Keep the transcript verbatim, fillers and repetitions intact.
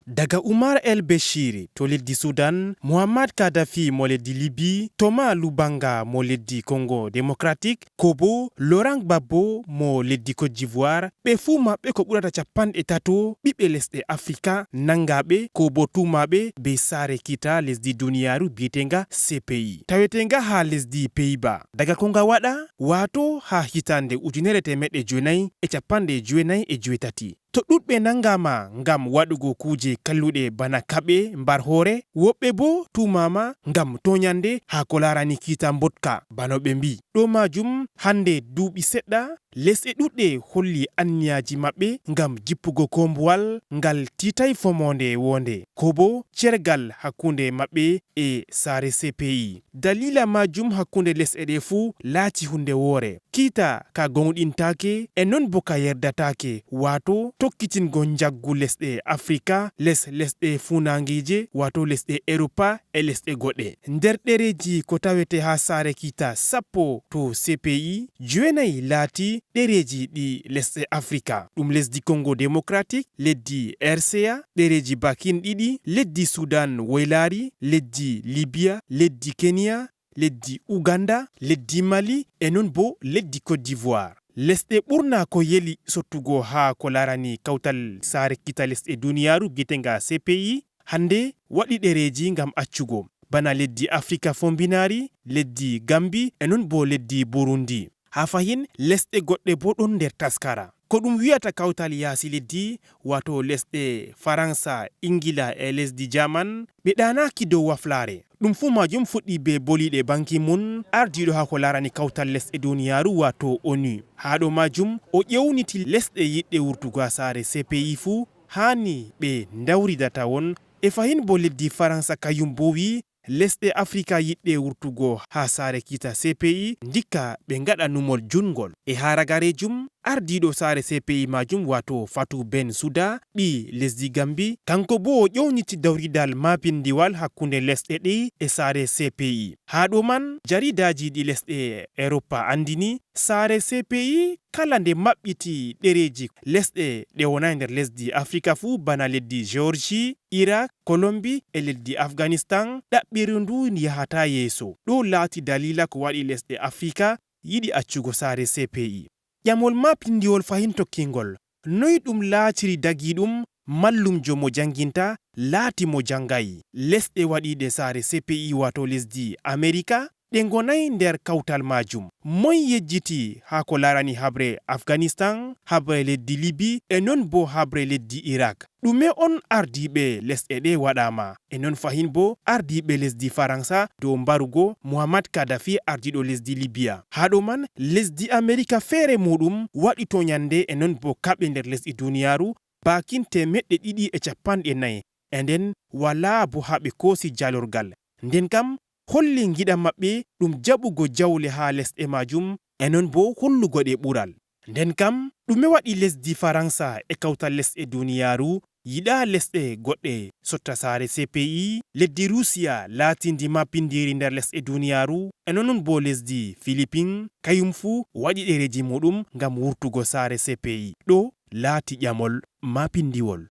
Daga Umar El Bechir to leddi Sudan, Muhammad Kadhafi mo leddi Libi, Thomas Lubanga mo leddi Congo Démocratique, ko bo Laurent Gbagbo mo leddi Côte d'Ivoire, ɓe fuu maɓɓe ko ɓurata capanɗe tato ɓiɓɓe lesɗe Afrika nangaaɓe ko bo tuumaaɓe be saare kiita lesdi duniyaaru bi'eteenga C P I, taweteenga haa lesdi Pays-Bas. Daga ko nga waɗa, waato haa hitaande ujunere teemeɗɗe jeenayi e capanɗe jeenayi e joweetati. To ɗuuɗɓe nangaama ngam waɗugo kuuje kalluɗe bana kaɓe, mbar hoore, woɓɓe boo tuumaama ngam tooɲannde haa ko laarani kiita mboɗka, bano ɓe mbi'i. Dow maajum, hannde duuɓi seɗɗa, lesɗe ɗuuɗɗe holli anniyaaji maɓɓe ngam jippugo koombuwal ngal tiitaay fomoonde woonde, ko boo cergal hakkunde maɓɓe e saare C P I. Daliila maajum hakkunde lesɗe ɗe fuu laati huunde woore. Kiita ka gooŋɗintaake e non boo ka yerdataake, waato tokkitingo njaggu lesɗe Afrika les lesɗe fuunaaŋgeeje, waato lesɗe Eropa e lesɗe goɗɗe. Nder ɗereeji ko tawete haa saare kiita sappo to C P I, jeenayi laati ɗereeji ɗi lesɗe Afrika. Ɗum lesdi Kongo Demokratik, leddi R C A, ɗereeji Bakin ɗiɗi, leddi Sudan woylaari, leddi Libiya, leddi Keniya, leddi Uganda, leddi Mali e non boo leddi Côte d'Ivoire. Lesɗe ɓurna ko yeli sottugo haa ko laarani kawtal saare kiita lesɗe duniyaaru bi'eteenga C P I hannde waɗi ɗereeji ngam accugo, bana leddi Afrika Fombinaari, leddi Gambi e non boo leddi Burundi. Haa fahin, lesɗe goɗɗe boo ɗon nder taskara. Ko ɗum wi'ata kawtal yaasi leddi, waato lesɗe Faransa, Ingila e lesdi Jaman, ɓe ɗaanaaki dow waflaare. Ɗum fuu maajum fuɗɗi bee boliiɗe Ban Ki-moon, ardiiɗo haa ko laarani kawtal lesɗe duniyaaru, waato onu. Haa dow maajum, o ƴewniti lesɗe yiɗɗe wurtugo haa saare C P I fuu haani ɓe ndawrida tawon. E fahin boo leddi Faransa kayum boo wi'i, lesɗe Afrika yiɗɗe wurtugo haa saare kiita C P I, ndikka ɓe ngaɗa numol juutŋgol. E haa ragareejum, ardiiɗo saare C P I maajum, waato Fatou Bensouda, ɓii lesdi Gambi, kaŋko boo o ƴewniti dawridal maapindiwal hakkunde lesɗe ɗe e saare C P I. Haa dow man, jariidaaji ɗi lesɗe Eropa anndini, saare C P I kala nde maɓɓiti ɗereeji lesɗe ɗe wonaay nder lesdi Afrika fuu, bana leddi Georgie, Irak, Kolombi e leddi Afganistan, ɗaɓɓirdu ndun yahataa yeeso. Ɗo laati daliila ko waɗi lesɗe Afrika yiɗi accugo saare C P I. Ƴamol maapindiwol fahin tokkiiŋgol, noy ɗum laatiri dagiiɗum mallumjo mo jaŋginta laati mo jaŋgaay? Lesɗe waɗiiɗe saare C P I, waato lesdi Amerika, ɗe ngonaay nder kawtal maajum. Moy yejjiti haa ko laarani haɓre Afganistan, haɓre leddi Libi e non boo haɓre leddi Irak? Ɗume on ardiiɓe lesɗe ɗe waɗaama? E non fahin boo ardiiɓe lesdi Faransa dow mbarugo Muhammad Kadhafi, ardiiɗo lesdi Libiya. Haa dow man, lesdi Amerika feere muuɗum waɗi tooɲannde e non boo kaɓe nder lesɗi duniyaaru baakin teemeɗɗe ɗiɗi e cappanɗe nayi. E nden walaa boo haa ɓe koosi jaalorgal. Nden kam holli ngiɗam maɓɓe ɗum jaɓugo jawle haa lesɗe maajum, e non boo hollugo ɗe ɓural. Nden kam, ɗume waɗi lesdi Faransa e kawtal lesɗe duniyaaru yiɗaa lesɗe goɗɗe sotta saare C P I? Leddi Rusiya laatindi maapindiiri nder lesɗe duniyaaru, e non boo lesdi Filipin, kayum fuu waɗi ɗereeji muuɗum ngam wurtugo saare C P I. Ɗo laati ƴamol maapindiwol.